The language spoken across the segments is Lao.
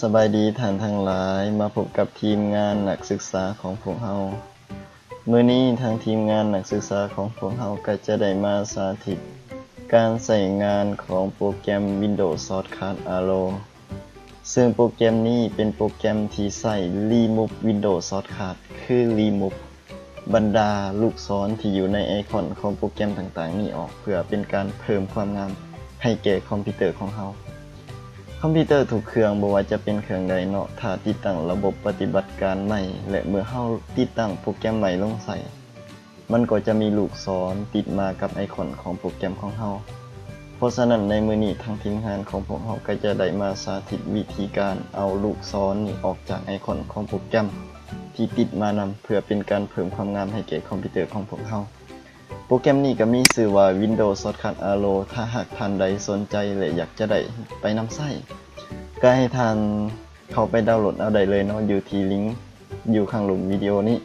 ສະບາຍດີທ່ານທັງຫຼາຍ, ມາພົບກັບທີມງານນັກສຶກສາຂອງພວກເຮົາ. ມື້ນີ້ທາງທີມງານນັກສຶກສາຂອງພວກເຮົາກໍຈະໄດ້ມາສາທິດການໃຊ້ງານຂອງໂປຣແກຣມ Windows Shortcut Arrow ເຊິ່ງໂປຣແກຣມນີ້ເປັນໂປຣແກຣມທີ່ໃຊ້ Remove Windows Shortcut ຄື Remove ບັນດາລູກສອນທີ່ຢູ່ໃນໄອຄອນຂອງໂປຣແກຣມຕ່າງໆນີ້ອອກ ເພື່ອເປັນການເພີ່ມຄວາມງາມໃຫ້ແກ່ຄອມພິວເຕີຂອງເຮົາ. ຄອມພິວເຕີທຸກເຄື່ອງ, ບໍ່ວ່າຈະເປັນເຄື່ອງໃດເນາະ, ຖ້າຕິດຕັ້ງລະບົບປະຕິບັດການໃໝ່ ແລະ ເມື່ອເຮົາຕິດຕັ້ງໂປຣແກຣມໃໝ່ລົງໃສ່, ມັນກໍຈະມີລູກສອນຕິດມາກັບໄອຄອນຂອງໂປຣແກຣມຂອງເຮົາ. ເພາະສະນັ້ນ, ໃນມື້ນີ້ທາງທີມງານຂອງພວກເຮົາກໍຈະໄດ້ມາສາທິດວິທີການເອົາລູກສອນນີ້ອອກຈາກໄອຄອນຂອງໂປຣແກຣມທີ່ຕິດມານຳ ເພື່ອເປັນການເພີ່ມຄວາມງາມໃຫ້ແກ່ຄອມພິວເຕີຂອງພວກເຮົາ. ໂປຣແກຣມນີ້ກໍມີຊື່ວ່າ Windows Shortcut Arrow. ຖ້າຫາກທ່ານໃດສົນໃຈ ແລະ ຢາກຈະໄດ້ໄປນຳໃຊ້, ກໍໃຫ້ທ່ານເຂົ້າໄປດາວໂຫຼດເອົາໄດ້ເລີຍເນາະ, ຢູ່ທີ່ລິງຢູ່ຂ້າງລຸ່ມວິດີໂອນີ້.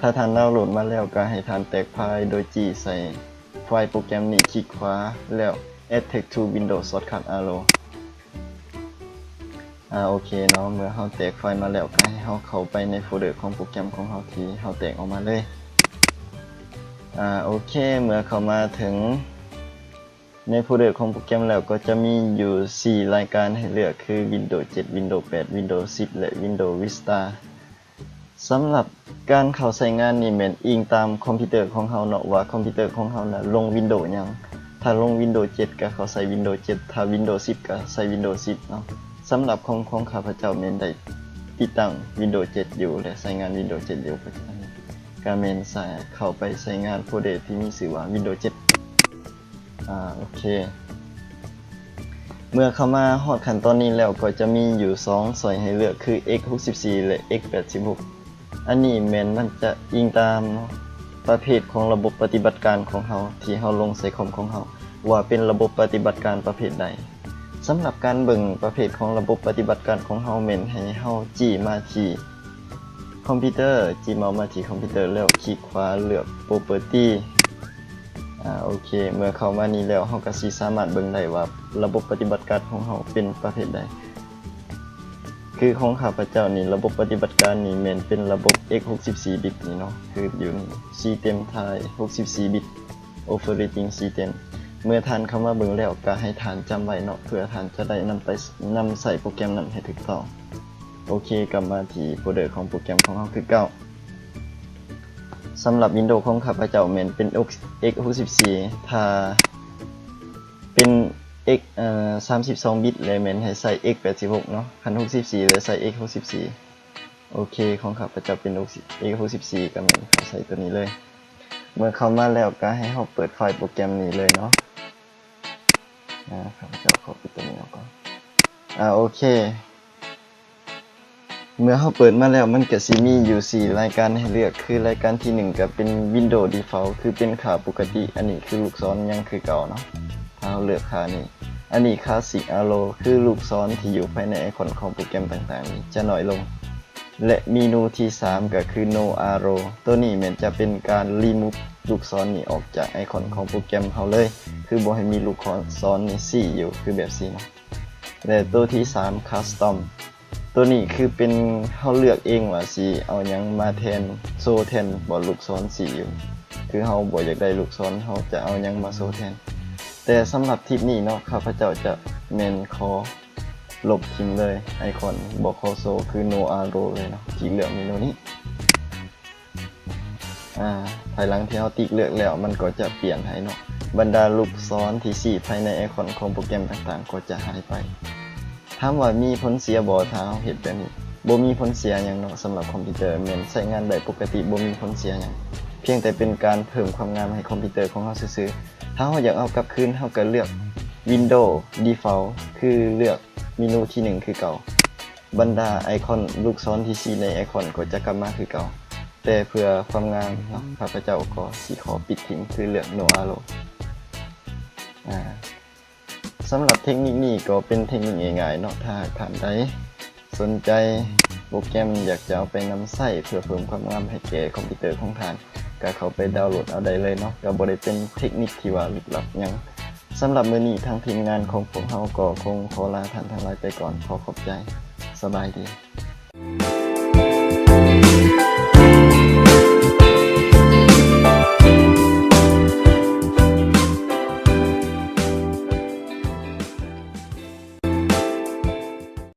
ຖ້າທ່ານດາວໂຫຼດມາແລ້ວ, ກໍໃຫ້ທ່ານແຕກຟາຍໂດຍຈີ້ໃສ່ຟາຍໂປຣແກຣມນີ້, ຄລິກຂວາ ແລ້ວ Add Text to Windows Shortcut Arrow. ອາ ໂອເຄເນາະ, ເມື່ອເຮົາແຕກຟາຍມາແລ້ວ ກໍໃຫ້ເຮົາເຂົ້າໄປໃນໂຟເດີຂອງໂປຣແກຣມຂອງເຮົາທີ່ເຮົາແຕກອອກມາເລີຍ. ອາ ໂອເຄ, ເມື່ອເຂົ້າມາເຖິງໃນໂຟເດີຂອງໂປຣແກຣມແລ້ວ ກໍຈະມີຢູ່ສີ່ລາຍການໃຫ້ເລືອກ ຄື Windows ເຈັດ Windows ແປດ Windows ສິບ ແລະ Windows Vista. ສຳລັບການເຂົ້າໃຊ້ງານນີ້ແມ່ນອີງຕາມຄອມພິວເຕີຂອງເຮົາເນາະ ວ່າຄອມພິວເຕີຂອງເຮົານະລົງ Windows ຫຍັງ. ຖ້າລົງ Windows ເຈັດ ກໍເຂົ້າໃສ່ Windows ເຈັດ, ຖ້າ Windows ສິບ ກໍໃສ່ Windows ສິບເນາະ. ສຳລັບຂອງ ຂອງຂ້າພະເຈົ້າແມ່ນໄດ້ຕິດຕັ້ງ Windows ເຈັດ ຢູ່ ແລະ ໃຊ້ງານ Windows ເຈັດ ຢູ່ ປັດຈຸບັນນີ້ ກໍແມ່ນໃຊ້ ເຂົ້າໄປໃຊ້ງານໂຟເດີທີ່ມີຊື່ວ່າ Windows ເຈັດ. ອາ ໂອເຄ. ເມື່ອເຂົ້າມາຮອດຂັ້ນຕອນນີ້ແລ້ວ ກໍຈະມີຢູ່ສອງຊ້ອຍໃຫ້ເລືອກ ຄື X ຫົກສິບສີ່ ແລະ X ແປດສິບຫົກ. ອັນນີ້ແມ່ນມັນຈະອີງຕາມປະເພດຂອງລະບົບປະຕິບັດການຂອງເຮົາ ທີ່ເຮົາລົງໃສ່ຄອມຂອງເຮົາ ວ່າເປັນລະບົບປະຕິບັດການປະເພດໃດ. ສຳລັບການເບິ່ງປະເພດຂອງລະບົບປະຕິບັດການຂອງເຮົາ ແມ່ນໃຫ້ເຮົາຈີ້ມາທີ່ຄອມພິວເຕີ, ຈີ້ເມົາສ໌ມາທີ່ຄອມພິວເຕີ ແລ້ວຄລິກຂວາເລືອກ Property. ອາ ໂອເຄ, ເມື່ອເຂົ້າມານີ້ແລ້ວ ເຮົາກໍຊິສາມາດເບິ່ງໄດ້ວ່າລະບົບປະຕິບັດການຂອງເຮົາເປັນປະເພດໃດ. ຄືຂອງຂ້າພະເຈົ້ານີ້ ລະບົບປະຕິບັດການນີ້ແມ່ນເປັນລະບົບ X ຫົກສິບສີ່ບິດນີ້ເນາະ, ຄືຢູ່ນີ້ System Type ຫົກສິບສີ່ບິດ Operating System. ເມື່ອທ່ານເຂົ້າມາເບິ່ງແລ້ວ ກໍໃຫ້ທ່ານຈຳໄວ້ເນາະ ເພື່ອທ່ານຈະໄດ້ນຳໄປ ນຳໃຊ້ໂປຣແກຣມນັ້ນໃຫ້ຖືກຕ້ອງ. ໂອເຄ, ກັບມາທີ່ໂຟເດີຂອງໂປຣແກຣມຂອງເຮົາຄືເກົ່າ. ສຳລັບ Windows ຂອງຂ້າພະເຈົ້າແມ່ນເປັນ X ຫົກສິບສີ່, ຖ້າເປັນ X ເອີ ສາມສິບສອງບິດ ແລະ ແມ່ນໃຫ້ໃສ່ X ແປດສິບຫົກເນາະ, ຄັນ ຫົກສິບສີ່ ແລະ ໃສ່ X ຫົກສິບສີ່. ໂອເຄ, ຂອງຂ້າພະເຈົ້າເປັນ X ຫົກສິບສີ່ ກໍແມ່ນເຮົາໃສ່ຕົວນີ້ເລີຍ. ເມື່ອເຂົ້າມາແລ້ວກໍໃຫ້ເຮົາເປີດໄຟລ໌ໂປຣແກຣມນີ້ເລີຍເນາະ. ອາ ຂ້າພະເຈົ້າຂໍປິດຕົວນີ້ອອກກ່ອນ. ອາ ໂອເຄ. ເມື່ອເຮົາເປີດມາແລ້ວ ມັນກະຊິມີຢູ່ສີ່ລາຍການໃຫ້ເລືອກ, ຄືລາຍການທີໜຶ່ງກະເປັນ Windows Default ຄືເປັນຄ່າປົກກະຕິ, ອັນນີ້ຄືລູກສອນຍັງຄືເກົ່າເນາະ, ເຮົາເລືອກຄ່ານີ້. ອັນນີ້ Classic Arrow ຄືລູກສອນທີ່ຢູ່ພາຍໃນໄອຄອນຂອງໂປຣແກຣມຕ່າງໆນີ້ຈະໜ້ອຍລົງ. ແລະ ເມນູທີສາມກະຄື No Arrow, ໂຕນີ້ແມ່ນຈະເປັນການ remove ລູກສອນນີ້ອອກຈາກໄອຄອນຂອງໂປຣແກຣມເຮົາເລີຍ, ຄືບໍ່ໃຫ້ມີລູກສອນນີ້ຊີ້ຢູ່ ຄືແບບຊີ້ເນາະ. ແລະ ໂຕທີສາມ Custom, ໂຕນີ້ຄືເປັນເຮົາເລືອກເອງວ່າຊິເອົາຫຍັງມາແທນ, ໂຊແທນບໍ່ ລູກສອນຊີ້ຢູ່, ຄືເຮົາບໍ່ຢາກໄດ້ລູກສອນ ເຮົາຈະເອົາຫຍັງມາໂຊແທນ. ແຕ່ສຳລັບທຣິບນີ້ເນາະ, ຂ້າພະເຈົ້າຈະແມ່ນຂໍລົບຖິ້ມເລີຍໄອຄອນບໍ່ຂໍໂຊ ຄື No Arrow ເລີຍເນາະ, ທີ່ເລືອກເມນູນີ້. ອາ ພາຍຫຼັງທີ່ເຮົາຕິກເລືອກແລ້ວ ມັນກໍຈະປ່ຽນໃຫ້ເນາະ, ບັນດາລູກສອນທີ່ຊີ້ພາຍໃນໄອຄອນຂອງໂປຣແກຣມຕ່າງໆກໍຈະຫາຍໄປ. ຖາມວ່າມີຜົນເສຍບໍ່ ຖ້າເຮົາເຮັດແບບນີ້? ບໍ່ມີຜົນເສຍຫຍັງເນາະ, ສຳລັບຄອມພິວເຕີແມ່ນໃຊ້ງານໄດ້ປົກກະຕິ ບໍ່ມີຜົນເສຍຫຍັງ, ພຽງແຕ່ເປັນການເພີ່ມຄວາມງາມໃຫ້ຄອມພິວເຕີຂອງເຮົາຊື່ໆ. ຖ້າເຮົາຢາກເອົາກັບຄືນ ເຮົາກໍເລືອກ Windows Default ຄືເລືອກເມນູທີໜຶ່ງຄືເກົ່າ. ບັນດາໄອຄອນລູກສອນທີ່ຊີ້ໃນໄອຄອນກໍຈະກັບມາຄືເກົ່າ, ແຕ່ເພື່ອຄວາມງາມເນາະ ຂ້າພະເຈົ້າກໍຊິຂໍປິດຖິ້ມ ຄືເລືອກ No Arrow. ອາ ສຳລັບເທັກນິກນີ້ກໍເປັນເທັກນິກງ່າຍໆເນາະ, ຖ້າຫາກທ່ານໃດສົນໃຈໂປຣແກຣມ ຢາກຈະເອົາໄປນຳໃຊ້ເພື່ອເພີ່ມຄວາມງາມໃຫ້ແກ່ຄອມພິວເຕີຂອງທ່ານ ກໍເຂົ້າໄປດາວໂຫຼດເອົາໄດ້ເລີຍເນາະ, ກໍບໍ່ໄດ້ເປັນເທັກນິກທີ່ວ່າລຶກລັບຫຍັງ. ສຳລັບມື້ນີ້ ທາງທີມງານຂອງພວກເຮົາກໍຄົງຂໍລາທ່ານທັງຫຼາຍໄປກ່ອນ. ຂໍຂອບໃຈ. ສະບາຍດີ.